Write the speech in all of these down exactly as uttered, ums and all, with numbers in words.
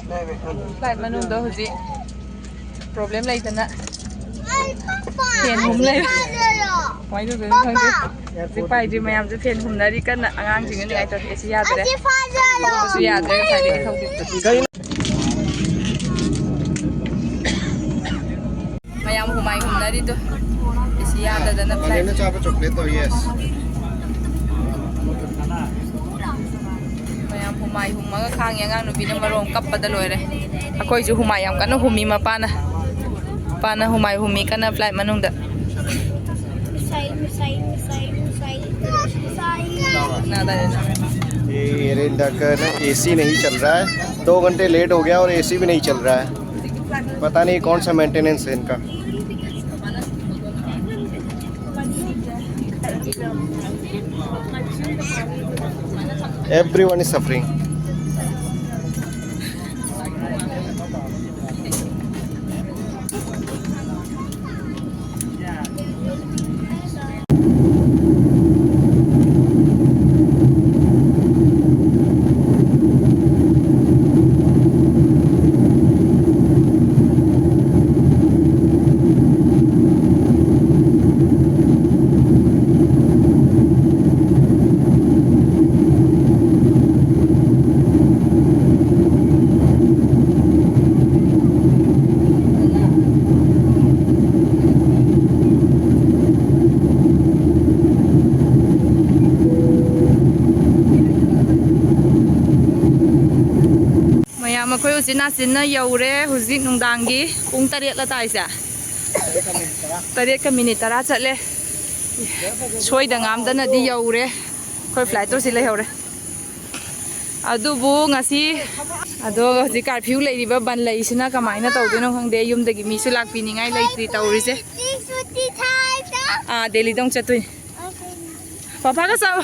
Flight ꯃꯅꯨꯡꯗ ꯍꯧꯖꯤꯛ problem ꯂꯩꯇꯅ fan ꯍꯨꯝ ꯂꯩꯔꯦ꯫ ꯀꯃꯥꯏꯅ ꯇꯧꯗꯣꯏꯅꯣ ꯈꯪꯗꯦ꯫ ꯍꯧꯖꯤꯛ ꯄꯥꯏꯗ꯭ꯔꯤ ꯃꯌꯥꯝꯁꯦ fan ꯍꯨꯝꯅꯔꯤ ꯀꯟꯅ꯫ ꯑꯉꯥꯡꯁꯤꯡꯅ ꯅꯤꯡꯉꯥꯏ ꯇꯧꯔꯤ꯫ ꯑꯦ ꯁꯤ ꯌꯥꯗ꯭ꯔꯦ꯫ ꯊꯧꯕꯁꯨ ꯌꯥꯗ꯭ꯔꯦ ꯉꯁꯥꯏꯗꯒꯤ ꯊꯧꯗꯦ꯫ ꯃꯌꯥꯝ ꯍꯨꯃꯥꯏ ꯍꯨꯝꯅꯔꯤꯗꯣ꯫ ꯑꯦ ꯁꯤ ꯌꯥꯗꯗꯅ flight꯫ ꯆꯥꯕ chocolate ꯇꯣ, yes꯫ ꯃꯌꯥꯝ ꯍꯨꯃꯥꯏ ꯍꯨꯝꯃꯒ ꯈꯥꯡꯉꯤ꯫ ꯑꯉꯥꯡ ꯅꯨꯄꯤꯅ ꯃꯔꯣꯝ ꯀꯞꯄꯗ ꯂꯣꯏꯔꯦ꯫ ꯑꯩꯈꯣꯏꯁꯨ ꯍꯨꯃꯥꯏ ꯌꯥꯝ ꯀꯟꯅ ꯍꯨꯝꯃꯤ ꯃꯄꯥꯅ꯫ ꯃꯄꯥꯅ ꯍꯨꯃꯥꯏ ꯍꯨꯝꯃꯤ ꯀꯟꯅ flight ꯃꯅꯨꯡꯗ꯫ ना, ना, ना। ये एयर इंडिया का ना एसी नहीं चल रहा है, दो घंटे लेट हो गया और एसी भी नहीं चल रहा है। पता नहीं कौन सा मेंटेनेंस है इनका। Everyone is suffering. ꯃꯌꯥꯝ, ꯑꯩꯈꯣꯏ ꯎꯆꯤꯟ ꯅꯥꯆꯤꯟꯅ ꯌꯧꯔꯦ꯫ ꯍꯧꯖꯤꯛ ꯅꯨꯡꯗꯥꯡꯒꯤ ꯄꯨꯡ ꯇꯔꯦꯠꯂ ꯇꯥꯏꯁꯦ? ꯇꯔꯦꯠꯀ ꯃꯤꯅꯤꯠ ꯇꯔꯥ ꯆꯠꯂꯦ꯫ ꯁꯣꯏꯗ ꯉꯥꯝꯗꯅꯗꯤ ꯌꯧꯔꯦ꯫ ꯑꯩꯈꯣꯏ flight ꯇꯣ ꯁꯤ ꯂꯩꯍꯧꯔꯦ꯫ ꯑꯗꯨꯕꯨ ꯉꯁꯤ, ꯑꯗꯣ ꯍꯧꯖꯤꯛ curfew ꯂꯩꯔꯤꯕ ꯕꯟ ꯂꯩꯔꯤꯁꯤꯅ ꯀꯃꯥꯏꯅ ꯇꯧꯗꯣꯏꯅꯣ ꯈꯪꯗꯦ꯫ ꯌꯨꯝꯗꯒꯤ ꯃꯤꯁꯨ ꯂꯥꯛꯄꯤꯅꯤꯡꯉꯥꯏ ꯂꯩꯇ꯭ꯔꯤ ꯇꯧꯔꯤꯁꯦ꯫ ꯑꯥ, ꯗꯦꯜꯂꯤꯗ ꯑꯃꯨꯛ ꯆꯠꯇꯣꯏꯅꯤ꯫ ꯄꯥꯄꯥꯒ ꯆꯥꯎ꯫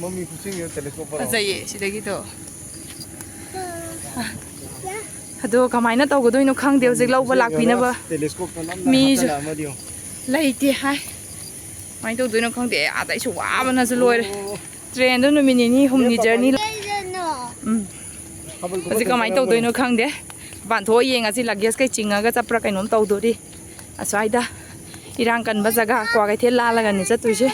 ꯃꯃꯤ ꯈꯨꯆꯤꯡꯁꯦ telescope ꯄꯨꯔꯛꯑꯣ꯫ ꯐꯖꯩꯌꯦ ꯁꯤꯗꯒꯤꯗꯣ꯫ ꯑꯗꯣ ꯀꯃꯥꯏꯅ ꯇꯧꯒꯗꯣꯏꯅꯣ ꯈꯪꯗꯦ ꯍꯧꯖꯤꯛ ꯂꯧꯕ ꯂꯥꯛꯄꯤꯅꯕ꯫ Telescope ꯇꯣ ꯅꯝꯅ ꯃꯤꯁꯨ ꯍꯥꯞꯆꯜꯂꯛꯑꯝꯃꯗꯤ ꯌꯦꯡꯉꯣ꯫ ꯂꯩꯇꯦ ꯍꯥꯏ꯫ ꯀꯃꯥꯏꯅ ꯇꯧꯗꯣꯏꯅꯣ ꯈꯪꯗꯦ꯫ ꯑꯥꯗ ꯑꯩꯁꯨ ꯋꯥꯕꯅꯁꯨ ꯂꯣꯏꯔꯦ꯫ ꯑꯣ꯫ Train ꯗꯣ ꯅꯨꯃꯤꯠ ꯅꯤꯅꯤ ꯍꯨꯝꯅꯤ journey꯫ ꯎꯝ꯫ ꯍꯧꯖꯤꯛ ꯀꯃꯥꯏꯅ ꯇꯧꯗꯣꯏꯅꯣ ꯈꯪꯗꯦ꯫ ꯃꯄꯥꯟ ꯊꯣꯛꯑ ꯌꯦꯡꯉꯁꯤ, ꯂꯒꯦꯖ ꯀꯩ ꯆꯤꯡꯉꯒ ꯆꯠꯄ꯭ꯔꯥ ꯀꯩꯅꯣꯝ ꯇꯧꯗꯣꯔꯤ꯫ ꯑꯁ꯭ꯋꯥꯏꯗ ꯏꯔꯥꯡ ꯀꯟꯕ ꯖꯒꯥ ꯀ꯭ꯋꯥꯀꯩꯊꯦꯜ ꯂꯥꯜꯂꯒꯅꯤ ꯆꯠꯇꯣꯏꯁꯦ꯫